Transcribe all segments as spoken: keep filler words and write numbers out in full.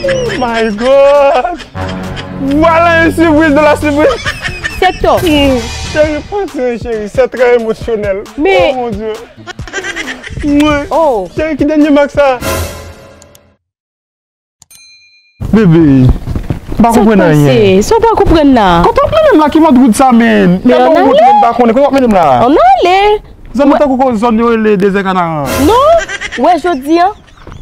Oh my God! Voilà une surprise de la surprise! Sektò. Cheri, pa di anyen, cheri, c'est très émotionnel. Men oh mon Dieu. Mwen. Oh. Cheri, ki dènye mak sa? Bebe, m pa konprann anyen. Sa w pa konprann la? Kote w ap mennen m la? Ki mòd wout sa, men? Men ann ale. M pa konnen. Kote w ap mennen m la? Ann ale. Zòn nan tankou zòn yo rele dezè Kanaran. Non, wè jodi an,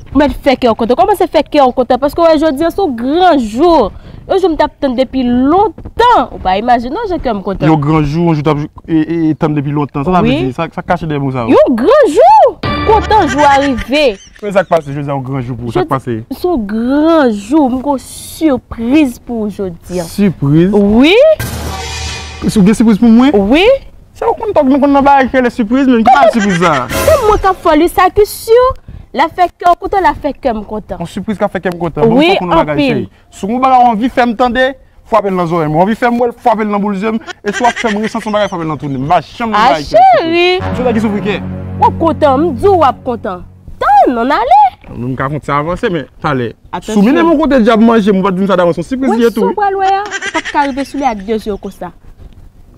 ou mèt fè kè w kontan. Kòmanse fè kè w kontan, paske wè jodi an se yon gran jou. Yon jou m t ap tann depi lontan. Ou pa imajine yon jan kè m kontan. Yon gran jou, yon jou w t ap e, e, e, tann depi lontan. Sa sa vle di? Sa, sa k kache dèyè mo sa yo? Yon gran jou! Kontan jou a rive. Men sa k pase jodi a, yon gran jou pou ou. Sa k pase? Se yon gran jou. M gen yon sipriz pou ou jodi a. Sipriz? Wi. Si w gen sipriz pou mwen? Wi. Se ou konn tòg nou konn nan bagay ki rele sipriz, men ki bagay sipriz sa? Se mwen k ap fè li, sa ki si. L ap fè kè w kontan, l ap fè kè m kontan. Yon sipriz k ap fè kè m kontan. Wi, anpil. Si w gon bagay w anvi fè m tande, frape l nan zòrèy mwen. W anvi fè m wè l, frape l nan boul zye m. E si w ap fè m resanti yon bagay, frape l nan twou nen m. M pa janm nan bagay ki rele sipriz. A, cheri! M se nèg ki soufri kè. W ap kontan, m di w w ap kontan. Tann, ann ale. Mwen m ka konte avanse, men talè. Si w mennen m yon kote dyab manje m, ou pa t di m sa davans, yon sipriz li ye tou. Wi, sa w pral wè a, ou p ap ka rive sou li ak de zye w konsa.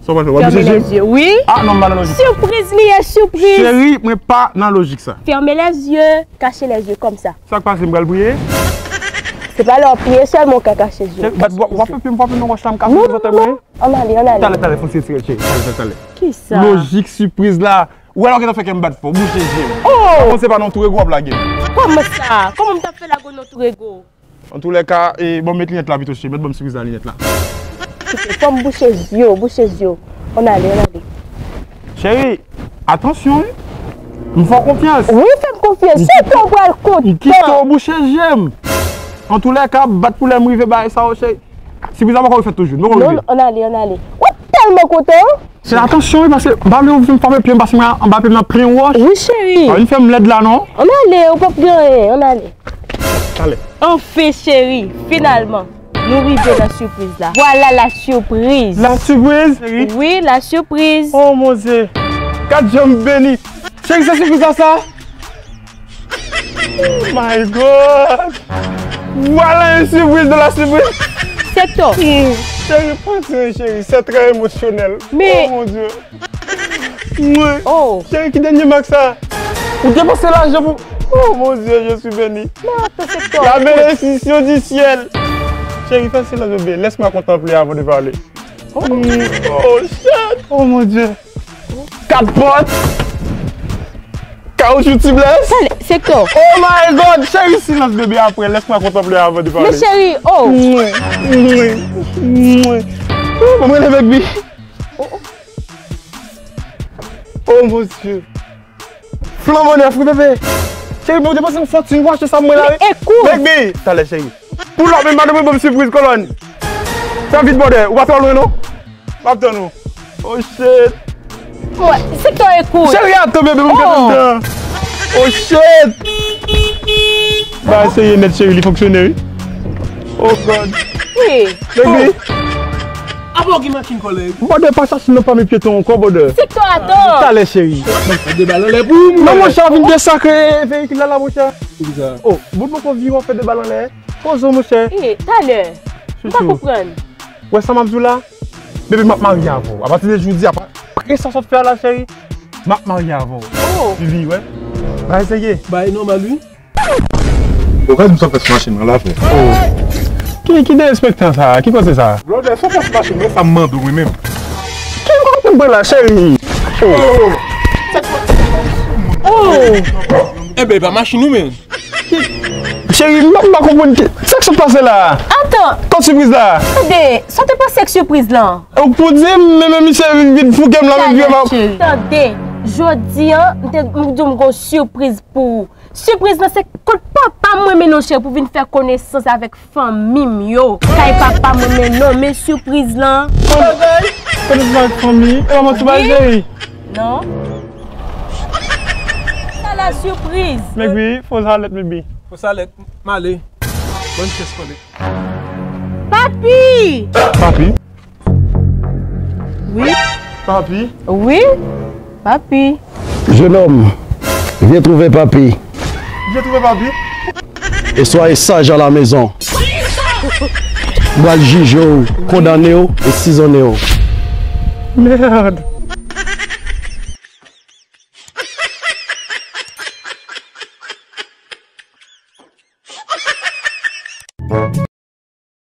Sa w pral fè? W ap bouje je m? Ferme les yeux, wi. Ah non, m pa nan lojik sa. Sipriz li ye, sipriz. Cheri, mwen pa nan lojik sa. Ferme les yeux, cache les yeux, kòmsa. Sa k pase, m pral priye? Se pa lè w ap priye sèlman w ka kache je w. W ap fè pye m frape nan wòch la, m ka fè zòtèy mwen. Ann ale, ann ale. Talè, talè, fon sirèt, cheri. Talè, talè, talè. Kisa? Lojik sipriz la. Ou wè la w gentan fè kè m bat fò, bouche je m. Oh! Kòman se pa nan Tourego w ap lage m? Kòman sa? Kòman m t ap fè lage w nan Tourego? Antoulèka, e, bon, met linèt la pito, cheri. Met ban m sipriz la linèt la. Fò m bouche zye w, bouche zye w. Ann ale, ann ale. Cheri, atansyon, wi. M fè w konfyans. Wi, fè m konfyans. Sèten w pral kontan. M kite w bouche je m. Antoulèka, bat pou lè m rive bagay sa yo, cheri. Sipriz la poko refèt toujou. Non, non, ann ale, ann ale. Ou tèlman kontan. Se atansyon, wi, paske m pa vle ou vin frape pye m, paske mwen anba pye m nan plen wòch. Wi, cheri. Pa vin fè m lèd la, non. Ann ale, ou p ap gen anyen, ann ale. Talè. Anfen, cheri, finalman, nou rive nan sipriz la. Voilà la surprise. La surprise? Wi, la surprise. Oh, mon Dieu. Gad jan m beni. Cheri, se sipriz la, sa? Oh my God! Voilà une surprise de la surprise! Sektò. Cheri, pa di anyen, cheri, c'est très émotionnel. Men oh, mon Dieu. Mwen. Oh. Cheri, ki dènye mak sa? Ou depanse lajan pou... Oh, mon Dieu, je suis béni. Non, atann, Sektò. La bénédiction du ciel. Chérie, fais silence, bébé. Laisse-moi contempler avant de parler. Oh. Mm. Oh, shit. Oh, mon Dieu. Kat pòt. Kawoutchou ti blès. Talè, Sektò. Oh my God, chérie, silence, bébé, après. Laisse-moi contempler avant de parler. Men cheri, oh. Mwen, mwen, mwen. Oh, mwen rele Baby. Oh, oh. Oh, mon Dieu. Flanbo nèf, wi, bebe. Cheri, bon, depanse m fon ti wache sa mwen la, wi. E kou. Baby, talè, cheri. Pull up, men pa depi ban m sipriz, kolòn. Fè vit, brother. Ou pa twò lwen, non? M ap tann ou. Oh, shit. Wè, Sektò e kou. Cheri, atann, bebe, m gentan. Oh, shit. Ba, eseye nèt, cheri, li fonksyone, wi. Oh, God. Wi. Baby. Apa w gen machin kòlèg? Brother, pa chache nan pami pyeton ankò, brother. Sektò, atann. Talè, cheri. Mete de bal anlè pou mwen. Non, monchè, vin desakre veyikil la, la, monchè. Poukisa? Oh, bout mwen ko vire, w ap fè de bal anlè. Poze w, monchè. Eh, talè. M pa konprann. Wè sa m ap di w la? Bebe, m ap marye avè w. Apati de jodi, apre sa w sot fè a la, cheri, m ap marye avè w. Oh. Vivi, wè. Ba, eseye. Ba, e nòmal, wi. Ou ka di m sa w fè sou machin nan la, frè? Oh. Ki, ki derespektan sa? Ki koze sa? Brother, sa w fè sou machin mwen, sa m mande w, mwen menm. Ki m konprann mwen la, cheri? Oh. Oh. Enben, e pa machin ou, men. Cheri, m pa, m pa konprann ki, sa k sot pase la? Atann. Kot sipriz la? Tande, sa w te panse k sipriz lan? Ou k pou di m, men, men misye vin, vin fouke m la, men vye m ap... Tande, jodi an, m te, m di w m gon sipriz pou ou. Sipriz lan se kot papa m mwen mennen w cheri pou vin fè konesans avèk fanmi m yo. Kay papa m mwen mennen w, men sipriz lan. Konesans avèk fanmi? E manman tou bay cheri? Non. Sa la sipriz. Maybe, fo sa let me be. Fo sa let m ale. Bonne chance, collègue. Papi! Papi? Wi. Papi? Wi, papi. Jeune homme, viens trouver papi. Viens trouver papi. Et soyez sage à la maison. M pral jije w, kondane w e sizonnen w. Merde.